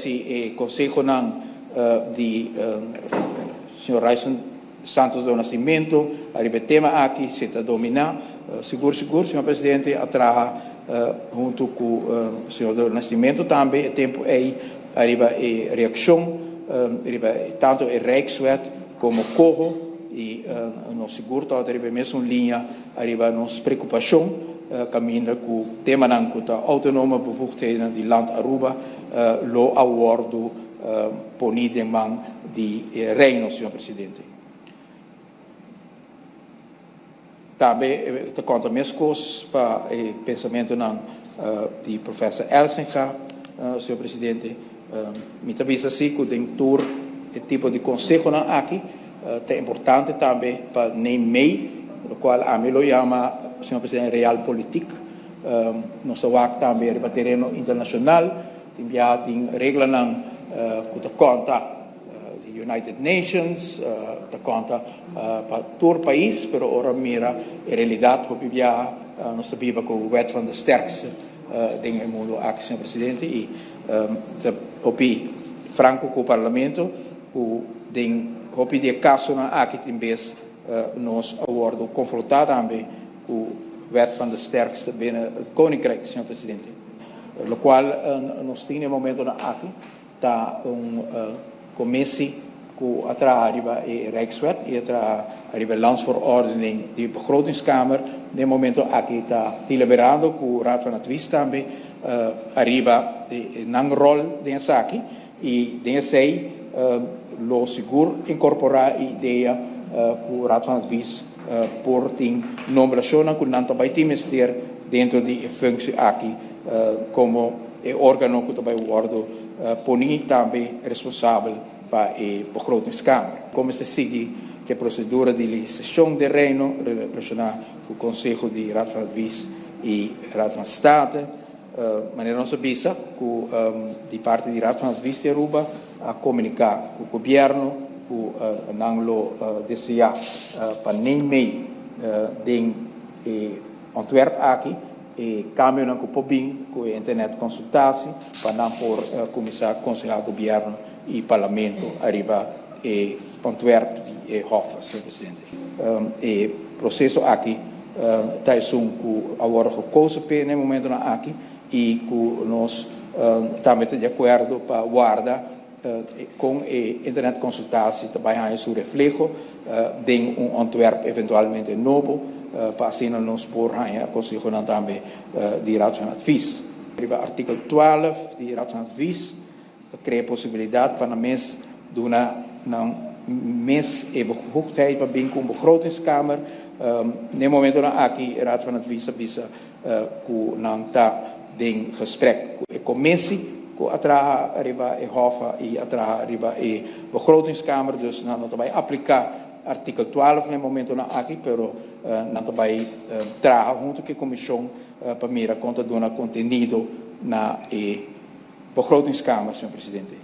si e konsehonan di señor Ryçond Santos do Nascimento ariba e tema aki si ta dominá. Sigur sigur, señor presidente, a traha huntu ku señor do Nascimento tambe e tempu ei ariba e reakshon riba tantu e Rijkswet komo Coho i nos sigur tabata riba e mesun liña ariba nos preokupashon kaminda ku temanan ku ta autonome bevoegdheden di Land Aruba lo a wòrdu poni den man di Reino, señor presidente. Tambe ta konta meskos pa e pensamentunan di professor Elsinga, señor presidente. Mi ta bisa si ku den tur e tipo di konsehonan aki ta importante tambe pa neem mee, lokual ami lo yama, señor presidente, realpolitiek. Nos ta wak tambe riba tereno internashonal, tin biaha tin reglanan ku ta konta di United Nations, ta konta pa tur pais, pero ora mira e realidat hopi biaha nos ta biba ku wet van de sterkste den e mundu aki, señor presidente, i ta hopi franko ku parlamento ku den hopi di e kasonan aki tin bes nos a wòrdu konfrontá tambe ku wet van de sterkste binnen het Koninkrijk, señor presidente. Lokual nos tin e momentonan aki ta un komisi ku a traha riba e Rijkswet i a traha riba e Landsverordening di Begrotingskamer. Den e momento aki ta deliberando ku Raad van Advies tambe ariba nan ròl den esaki i den esei lo sigur inkorporá e idea ku Raad van Advies por tin nombrashonnan ku nan ta bai tin mester dentro di e functie aki komo e organo ku ta bai wòrdu poni tambe responsabel pa e begrotingskamer. Kon mester sigui ku e prosedura di legislashon den Reino relashoná ku Konseho di Raad van Advies i Raad van State? Manera nos a bisa ku di parti di Raad van Advies di Aruba a komuniká ku gobièrnu ku nan lo deseá pa neem mee den e ontwerp aki e kambionan ku por bin ku e internet konsultatie pa nan por kuminsá konsehá gobièrnu i parlamento ariba e ontwerp di e Hof, señor presidente. E proseso aki ta esun ku a wòrdu gekozen p'e na e momentonan aki i ku nos tambe ta di akuerdo pa warda kon e internet konsultatie ta bai haña su refleho den un ontwerp eventualmente nobo pa asina nos por haña konsehonan tambe di Raad van Advies. Riba artikel 12 di Raad van Advies ta krea posibilidat pa nan mes duna nan mes e bevoegdheid pa bin ku un begrotingskamer. Na e momentonan aki Raad van Advies a bisa ku nan ta den gesprek ku e komisi ku a traha riba e Hof i a traha riba e begrotingskamer, dus nan no ta bai apliká artikel 12 na e momentonan aki, pero nan ta bai traha huntu ku e komishon pa mira kon ta duna kontenido na e begrotingskamer, señor presidente.